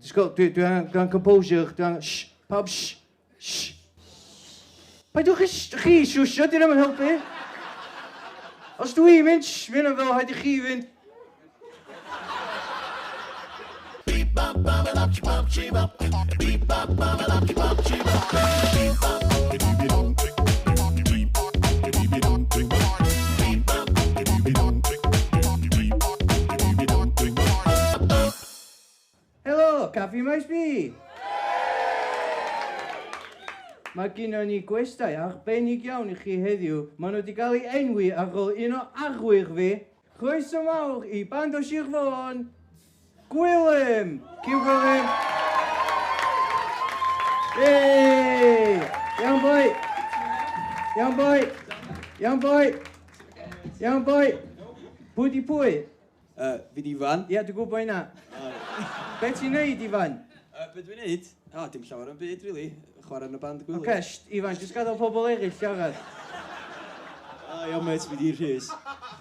Disgwyl, dwi, dwi angen, dwi angen composure, dwi angen... Shh, pawb shh, shh. Paidiwch chi, chi siwsio, di hynny'm yn helpu. Os dwi'n mynd shh, mae hynna fel rhaid i chi fynd. Helo, Caffi Maes B! Mae gennon ni gwestai arbennig iawn i chi heddiw. Maen nhw wedi cael eu enwi ar ôl un o arwyr fi. Croeso mawr i Band o Sir Fôn, Gwilym! Cyw Gwilym! Yay! Iawn boi! Iawn boi! Iawn boi! Iawn boi! Pwy di pwy? Fi 'di Ifan. Ie, dwi'n gwybod hynna. Be ti'n neud, Ifan? Be dwi'n neud? O, dim llawer o'm byd, rili. Chwarae yn y band Gwilym. Ocê, sht, Ifan, jyst gadael pobl eraill siarad. O, iawn mêt, fi 'di Rhys.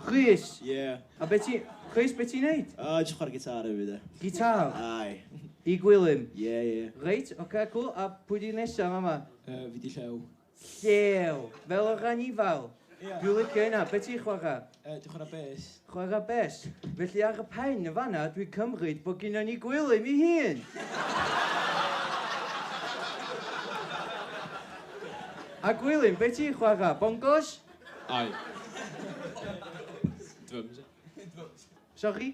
Rhys? Ie. A be ti... Rhys, be ti'n neud? O, jyst chwarae gitar hefyd, de. Gitar? Aye. I Gwilym? Ie, ie. Reit, ocê, cŵl. A pwy 'di nesa fama? Fi 'di Llew. Llew! Fel yr anifail? Ia. Dwi'n licio hynna. Be ti'n chwarae? Dwi'n chwarae bes. Chwarae bes. Felly ar y pen yn fan'na, dwi'n cymryd bod gynnon ni Gwilym ei hun! A Gwilym, be ti'n chwarae? Bongos? Aye. Drums, ia. Sori?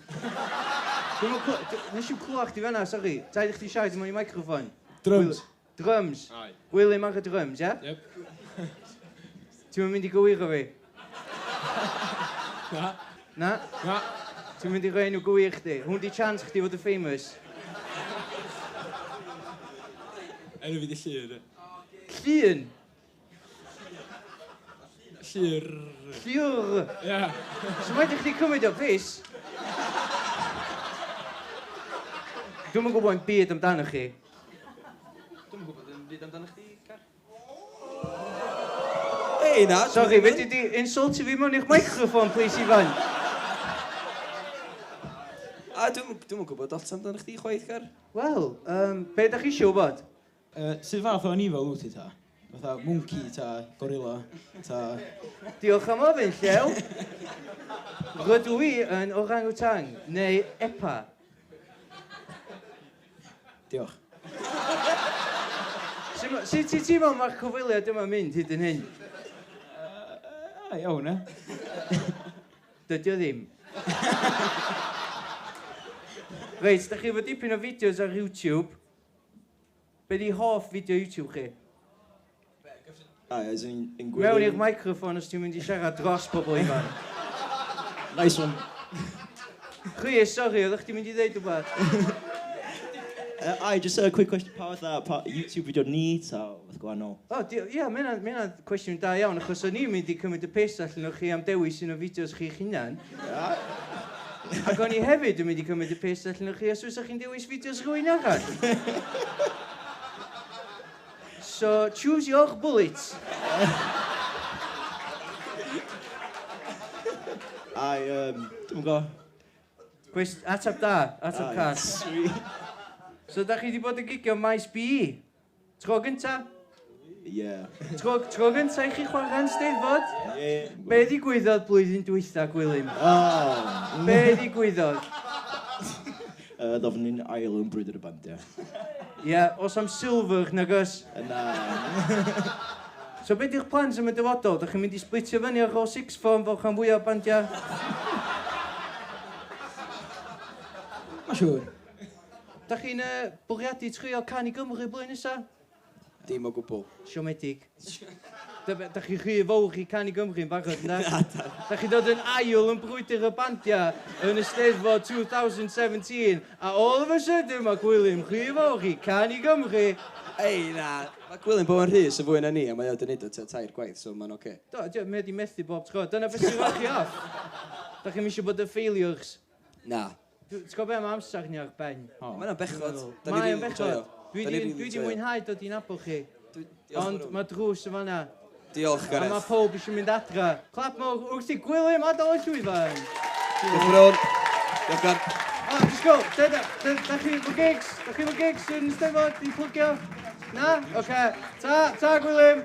Dwi'm yn clw-... Nes i'm clywed chdi fan'na, sori. Rhaid i chdi siarad mewn i microffon. Drums. Drums. Aye. Gwilym ar y drums, ie? Yep. Ti'm yn mynd i gywiro fi? Na. Na? Na. Ti'n mynd i roi enw gwir chdi? Hwn 'di chance chdi fod yn famous. Enw fi 'di Llŷr. Llun? Llŷr. Llŷr? Ie. So mae 'di chdi cymryd o piss? Dwi'm yn gwybod 'im byd amdanoch chi. Dwi'm yn gwybod dim byd amdano chdi, Car. Ei, na! Sori, fedri di insultio fi mewn i'ch microphone, please, Ifan? A dwi'm dwi'm yn gwybod lot amdano chdi chwaith, Car. Wel, um, be da chi eisiau wybod? Sut fath o anifail wyt ti ta? Fatha mwnci ta gorilla ta... Diolch am ofyn, Llew. Rydw i yn orangutang, neu epa. Diolch. Sut ma- sut ti'n teimlo mae'r cyfweliad yma'n mynd hyd yn hyn? Yy, iawn, e? Dydy o ddim. Reit, da chi efo dipyn o fideos ar YouTube. Be di hoff fideo YouTube chi? Aye, as in, in Mewn Gwilym. i'r microffon os ti'n mynd i siarad dros pobl ifanc. Nice one. Rhys, sori, oeddech chdi'n mynd i ddeud rhywbeth? Aye, just a quick question, pa fatha, pa YouTube video ni ta wbath gwahanol? O, di- ie, mae hynna'n ma hynna'n cwestiwn da iawn, achos o'n i'n mynd i cymryd y piss allan o chi am dewis un o fideos chi'ch hunan. Ac o'n i hefyd yn mynd i cymryd y piss allan o chi os fysa chi'n dewis fideos rhywun arall. So, choose your bullets. Aye, dwi'm yn gwybod. Cwest, ateb da, ateb cas. Sweet. So, da chi wedi bod yn gigio maes B? Tro gynta? Ie. Tro, tro gynta i chi chwarae yn Steddfod? Ie. Be ddigwyddodd blwyddyn dwytha, Gwilym? Oh. Be ddigwyddodd? Ddofn ni'n ail yn brwydr y bandiau. Ie, yeah, os am silver, nag oes? Na. So be di'ch plans am y dyfodol? Dach chi'n mynd i splitio fyny ar ôl sixth form fel rhan fwyaf o bandiau? Mae'n siŵr. Dach chi'n bwriadu trio Cân i Gymru blwyddyn nesa? Dim o gwbl. Siomedig. Dach chi rhy fawr i Cân i Gymru yn barod, na? Na, Dach chi'n dod yn ail yn brwydr y bandiau yn y Steddfod 2017, a all of a sudden mae Gwilym rhy fawr i Cân i Gymru. Ei, na. Mae Gwilym Bowen Rhys yn fwy na ni, a mae o 'di wneud o tua tair gwaith, so mae'n ocê. Do, mae o 'di methu bob tro. Dyna beth sy'n rhoi chi off. Dach chi'm eisiau bod y failures. Na. Ti'n gwybod be, mae amser ni ar ben. O. Mae hwnna'n bechod. Mae o'n bechod. Dwi 'di mwynhau dod i nabod chi. Ond mae drws yn fan'na. Diolch, Gareth. A mae pawb eisiau mynd adra. Clap mawr wrth i Gwilym adael y llwyfan. Diolch yn fawr. Diolch, Gar. O, Disgwyl, da, da, da, da chi efo gigs? Da chi efo gigs yn Steddfod i plygio? Na? Oce. Ta, ta Gwilym.